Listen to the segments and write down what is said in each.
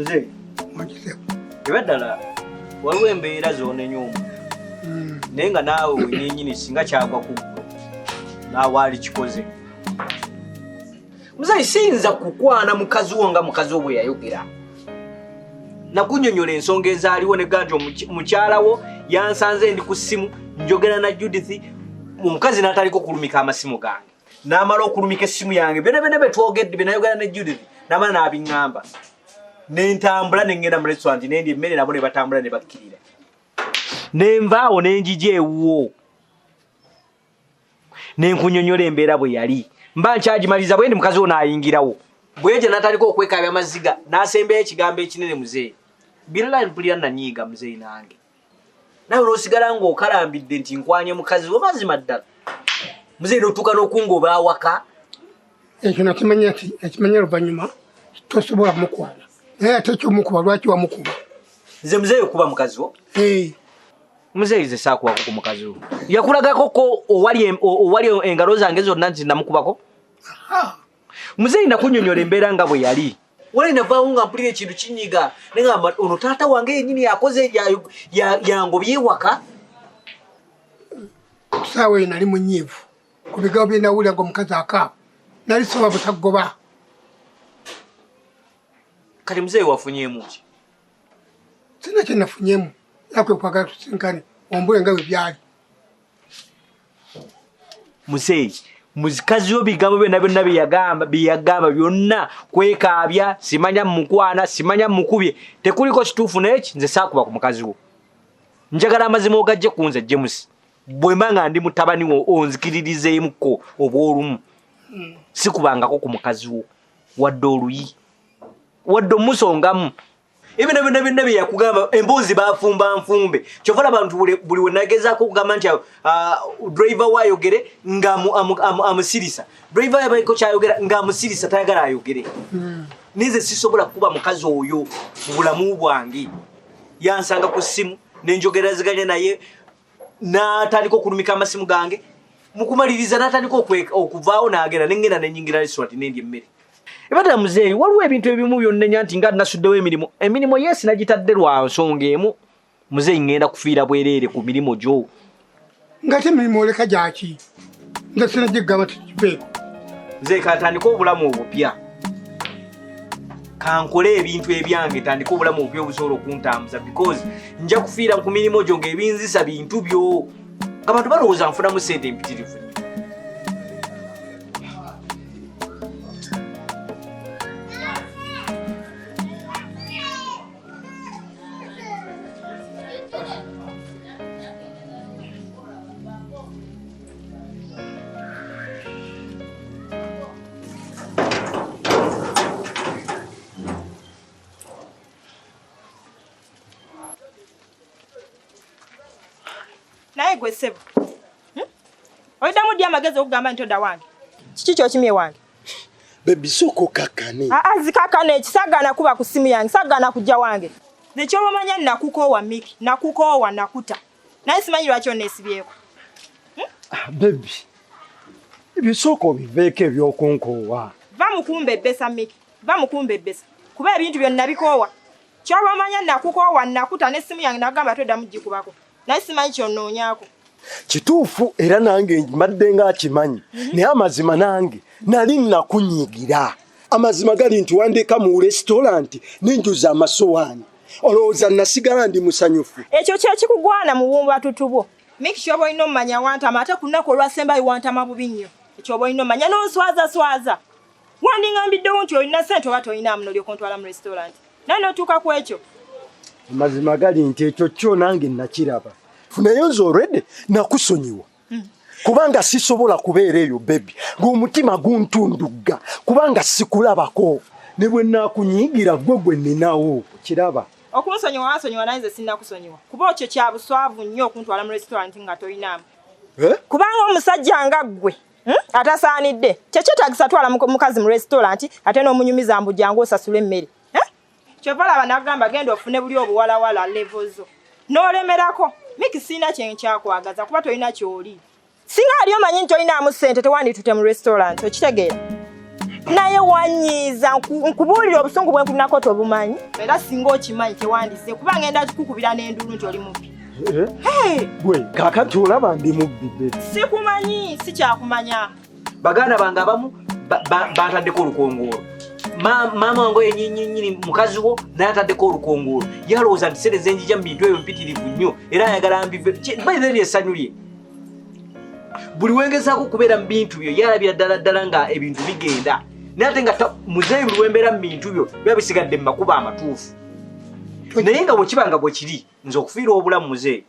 Muzeeyi, eba ddala waliwo embeera zonenya omuntu naye nga naawe wenyenyini singa kyagwa ku ggwe naawe alikikoze. Muzeeyi, siyinza kukwana mukazi wo nga mukazi wo bwe yayogera. Nakunyonyola ensonga ezaaliwo ne gamba nti mukyala wo yansanze ndi ku ssimu njogera na Judith, omukazi n'atandika okulumika amasimu gange. N'amala okulumika essimu yange byonna byonna bye twogedde bye nayogera ne Judith n'amala n'abiŋŋamba. Ne ntambula ne ŋŋenda mu restaurant ne ndya emmere nabo ne batambula ne bakkirira. Ne nvaawo ne njija ewuwo. Ne nkunyonnyola embeera bwe yali. Mba nkyagimaliza bwe ndi mukazi wo n'ayingirawo. Bwe yajja n'atandika okwekaabya amaziga n'asembayo ekigambo ekinene muzeeyi. Birala mpulira nanyiiga muzeeyi nange. Nawe n'osigala ng'okalambidde nti nkwanye mukazi wo mazima ddala. Muzeeyi n'otuuka n'okungoba awaka. Ekyo nakimanya nti nakimanya luvannyuma tosobola mukwana. Naye ate ekyomukuba lwaki wamukuba? Nze muzeeyi okuba mukazi wo? Muzeeyi nze saakubako ku mukazi wo. Yakulagako ko owali engalo zange zonna nti namukubako? Muzeeyi nakunnyonnyola embeera nga bwe yali. Wali navaawo nga mpulira ekintu kinyiga. Naye nga ono taata wange yennyini yakoze yangobye ewaka. Ku ssaawa eyo nali munyiivu ku bigambo bye nawulira ng'omukazi akaaba. Nali sobola butagoba. Kati muzeeyi wafunyeemu ki? Sirina kye nafunyeemu. Era kwe kwagala tusinkane ombule nga bwe byali. Muzeeyi, mukazi wo bigambo byonna byonna bye yagamba byonna kwekaabya, simanya mukwana, simanya mukubye, tekuliko kituufu n'eki, nze saakuba ku mukazi wo. Njagala amazima ogajje ku nze James. Bwe mba nga ndi mutabani wo onzikiririzeemukko obw'olumu. Sikubangako ku mukazi wo wadde oluyi, wadde omusongamu. Ebyo byonna byonna bye yakugamba emboozi baafumba nfumbe. Kyova olaba nti buli we nagezaako okugamba nti, driver we ayogere nga amusirisa. Driver we abaiko kyayogera nga amusirisa, tayagala ayogere. Ninze sisobola kuba mukazi oyo mu bulamu bwange. Yansanga ku ssimu ne njogeraziganya naye n'atandika okulumika amasimu gange. Mu kumaliriza n'atandika okuvaawo n'agenda ne ngenda ne nnyingira restaurant ne ndya emmere. Ebadde muzeeyi, waliwo ebintu ebimu byonnenya nti nga nasuddewo emirimu. Emirimu yes nagitadde lwa nsonga emu. Muzeeyi ŋŋenda kufiira bwereere ku mirimu gyo. Ng'ate emirimu oleka gyaki? Nze sinagigamba tukiveeko. Nze kantandike obulamu obupya. Kankole ebintu ebyange, ntandike obulamu obupya obusobola okuntambuza because nja kufiira ku mirimu gyo ng'ebinzisa bintu byo. Abantu balowooza nfunamu ssente empitirivu. Naye gwe ssebo, Oyiddamu ddi amagezi okugamba nti odda wange? Kiki ky'okimye wange? Baby, sooka okakkane. Aa, zikakkane, kisagaana kuba ku ssimu yange, sagaana kujja wange. Nze ky'oba omanya nakukoowa Miki, nakukoowa, nakuta. Naye simanyi lwaki onneesibyeko. Baby, ebyo sooka obiveeko eby'okunkoowa. Va mu kumbebbesa Miki, va mu kumbebbesa. Kuba ebintu byo nabikoowa. Ky'oba omanya nakukoowa, nakuta n'essimu yange nagamba toddamu gikubako. Naye simanyi ky'onoonyaako. Kituufu era nange mbadde ng'akimanyi. Naye amazima nange nali nakunyigira. Amazima gali nti wandeeka mu restaurant n'enjuza amasowaani. Olowooza nasigala ndi musanyufu. Ekyo kye kikugwana mu bumbatutu bwo. Miki ky'oba olina omumanya wantama ate ku lunaku olwasembayo wantama bubi nnyo. Ekyo oba olina omumanya n'onswazaswaza. Wandingambiddewo nti olina ssente oba tolinaamu n'olyoka ontwala mu restaurant. Naye n'otuuka ku ekyo. Amazima gali nti ekyo kyo nange nakiraba. Naye nze already nakusonyiwa. Kubanga sisobola kubeera eyo baby. Ng'omutima guntundugga kubanga sikulabako. Ne bwe naakunyiigira ggwe gwe nninawo, kiraba. Okunsonyiwa wansonyiwa naye nze sinnakusonyiwa. Kuba ekyo kya buswavu nnyo okuntwala mu restaurant nga tolinaamu. Kubanga omusajja nga ggwe, atasaanidde. Kyekyetaagisa twala mukazi mu restaurant ate n'omunyumiza mbu jangu osasule emmere. Kyova olaba nagamba genda ofune buli obuwalawala level zo. N'olemerako. Miki sirina kye nkyakwagaza kuba tolina ky'oli. Singa ali omanyi nti tolinaamu ssente tewanditute mu restaurant, okitegeera? Naye wanyiiza, nkubuulira obusungu bwe nkunako tobumanyi. Era singa okimanyi tewandize kuba ngenda kukubira n'enduulu nti oli mubbi. Eh? Gwe kaakati olaba ndi mubbi baby. Sikumanyi, sikyakumanya. Baganda bange abamu bantaddeko olukongoolo. Maama wange oyo nyinyini mukazi wo naye ataddeko olukongoolo. Yalowooza nti sente zenjija mu bintu ebyo mpitirivu nnyo era ayagala mbive. By then essanyu lye. Buli wengezaako okubeera mu bintu byo yalabira ddala ddala nga ebintu bigenda. Naye ate nga muzeeyi buli wembeera mu bintu byo biba bisigadde mu makubo amatuufu. Naye nga bwe kiba nga bwe kiri nze okufiirwa obulamu muzeeyi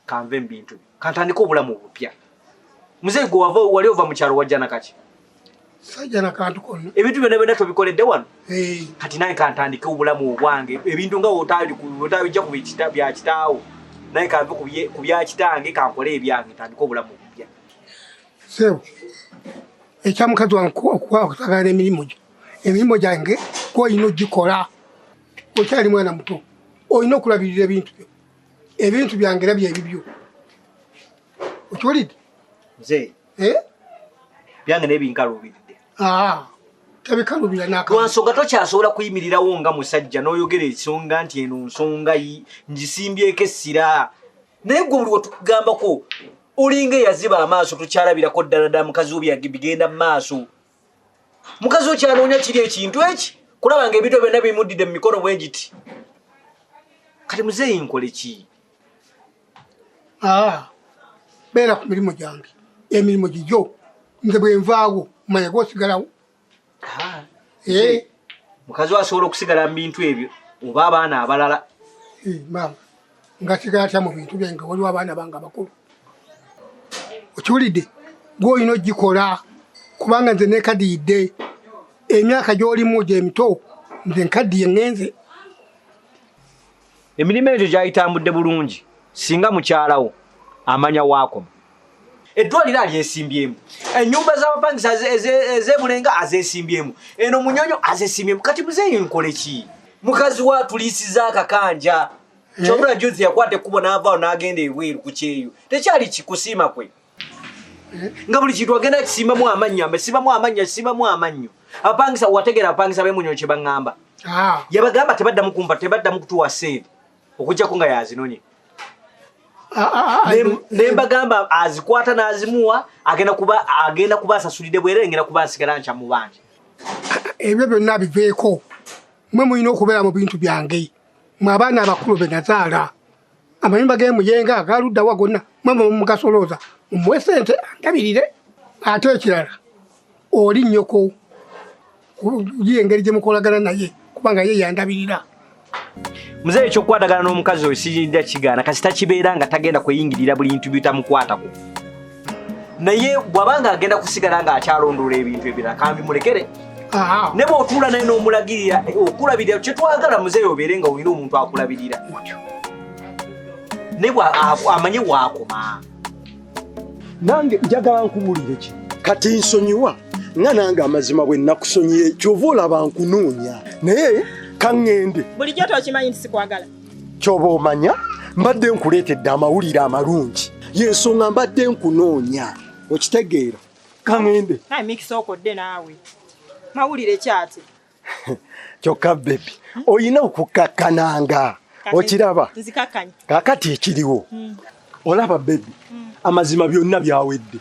kanve mu bintu byo kantandike obulamu obupya. Muzeeyi gwe wava wali ova mu kyalo wajja na kaki? Sajja na kantu konna. Ebintu byonna byonna tobikoledde wano? Kati nange kantandike obulamu obwange. Ebintu nga otabijja ku bya kitaawo. Naye kanve ku bya kitange kankole ebyange ntandike obulamu obupya. Ssebo, ekya mukazi wange okukwatagana n'emirimu gyo. Emirimu gyange gw'olina ogikola. Okyali mwana muto. Olina okulabirira ebintu byo. Ebintu byange era byebibyo. Okiwulidde? Nze. Eh? Byange naye binkaluubiridde. Tabikalubira n'aka. Lwa nsonga tokyasobola kuyimirirawo nga musajja n'oyogera ensonga nti eno nsonga ngisimbyeko essira. Naye gwe buli wetukugambako olinga eyaziba amaaso tokyalabirako ddala ddala mukazi wo bigenda mu maaso. Mukazi wo kyanoonya kiri ekintu eki kulaba nga ebintu byonna bimuddidde mu mikono bwe giti. Kati muzeeyi nkole ki? Beera ku mirimu gyange. Emirimu gigyo nze bwe nvaawo manya gw'osigalawo. Mukazi wo asobola okusigala mu bintu ebyo oba abaana abalala. Maama, nga sigala atya mu bintu byange waliwo abaana bange abakulu. Okiwulidde? Gw'olina ogikola kubanga nze neekadiyidde. Emyaka gy'olimu gy'emito nze nkaddiye ŋŋenze. Emirimu egyo gyayitambudde bulungi singa mukyalawo amanya waakoma. Eddwaliro alyesimbyemu, ennyumba z'abapangisa ez'ebulenga azeesimbyemu, eno Munyonyo azeesimbyemu. Kati muzeeyi nkole ki? Mukazi we atuliisiza akakanja. Kyobula Judith yakwata ekkubo n'avaawo n'agenda ebweru ku kyeyo. Tekyali kikusiima kwe. Nga buli kintu agenda akisimbamu amannyo, amesibamu amannyo, akisimbamu amannyo. Abapangisa wategeera abapangisa b'e Munyonyo kye baŋŋamba. Yabagamba tebaddamu kumpa, tebaddamu kutuwa ssente okuggyako nga yazinonye. Ne mbagamba azikwata n'azimuwa, agenda kuba asasulidde bwereere, ngenda kuba nsigala nkyamubanja. Ebyo byonna biveeko. Mmwe mulina okubeera mu bintu byange. Mmwe abaana abakulu be nazaala. Amayumba g'e Muyenga agaludda wa gonna mmwe mugasolooza. Mumuwe ssente andabirire. Ate ekirala oli nnyoko ye engeri gye mukolagana naye kubanga ye yandabirira. Muzeeyi ekyokukwatagana n'omukazi oyo siyinza kigaana kasita kibeera nga tagenda kweyingirira buli bintu bitamukwatako. Naye bw'aba ng'agenda kusigala ng'akyalondoola ebintu ebirala kambimulekere. Ne bw'otuula naye n'omulagirira okulabirira kye twagala muzeeyi obeere nga olina omuntu akulabirira. Naye amanye waakoma. Nange njagala nkubuulire ki? Kati nsonyiwa nga nange amazima bwe nnakusonyiye ky'ova olaba nkunoonya. Naye kaŋŋende. Bulijjo tokimanyi nti sikwagala. Ky'oba omanya mbadde nkuleetedde amawulire amalungi. Y'ensonga mbadde nkunoonya. Okitegeera? Kaŋŋende. Naye mikisa okodde naawe. Mawulire ki ate? Kyokka baby, olina okukakkananga. Okiraba? Nzikakkanye. Kaakati ekiriwo. Olaba baby, amazima byonna byawedde.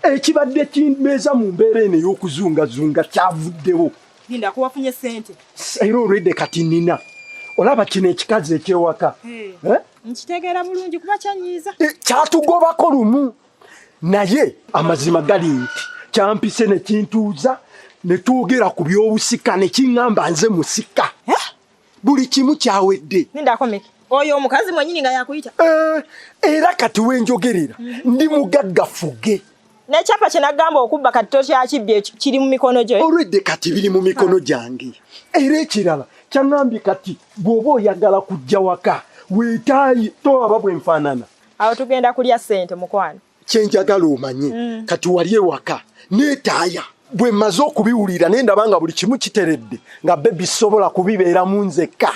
Ekibadde kimbeeza mu mbeera eno ey'okuzungazunga kyavuddewo. Linda kuwafunye ssente. Era olwedde kati nina. Olaba kino ekikazi eky'ewaka. Nkitegeera bulungi kuba kyanyiiza. Kyatugobako lumu. Naye amazima gali nti kyampise ne kintuuza ne twogera ku by'obusika ne kiŋŋamba nze musika. Buli kimu kyawedde. Lindako Miki. Oyo omukazi mwennyini nga yakuyita. Era kati we njogerera ndi mugagga fuge. N'ekyapa kye nagamba okubba kati tokyakibbye kiri mu mikono gyo. Olwedde kati biri mu mikono gyange. Era ekirala kyaŋŋambye kati bw'oba oyagala kujja waka weetaaye tolaba bwe nfaanana. Awo tugenda kulya ssente mukwano. Kye njagala omanye kati wali ewaka neetaaya. Bwe mmaze okubiwulira ne ndaba nga buli kimu kiteredde nga baby sobola kubibeeramu nzekka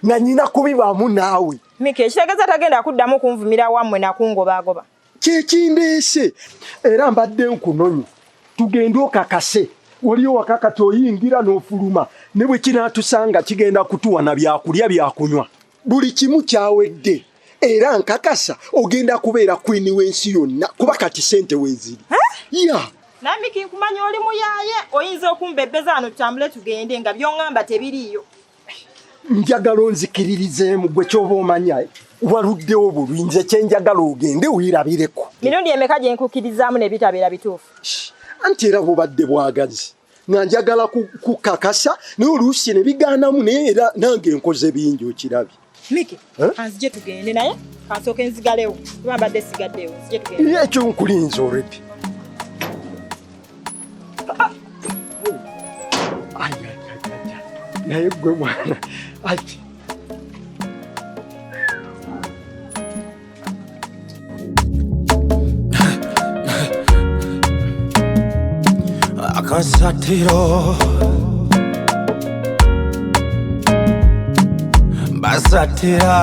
nga nnyina kubibaamu naawe. Miki ekitegeeza tagenda kuddamu kunvumira wammwe na kungobaagoba. Kye kindeese era mbadde nkunonye tugende okakase Wali owaka kati oyingira n'ofuluma ne bwe kinaatusanga kigenda kutuwa na byakulya byakunywa. Buli kimu kyawedde era nkakasa ogenda kubeera kwini w'ensi yonna kuba kati ssente weeziri. Ya. Naye Miki nkumanya oli muyaaye oyinza okumbebeza wano tutambule tugende nga by'oŋŋamba tebiriiyo. Njagala onzikiririzeemu gwe ky'oba omanya waluddewo bulwi nze kye njagala ogende weerabireko. Mirundi emeka gye nkukkirizaamu ne bitabeera bituufu? Anti era bubadde bwagazi nga njagala kukakasa naye oluusi ne bigaanamu naye era nange nkoze bingi okirabye. Miki, anzije tugende naye kansooke nzigalewo kuba mbadde sigaddewo nzije tugende. Ekyo nkulinze already. Naye gwe mwana ati Akasatiro basatira.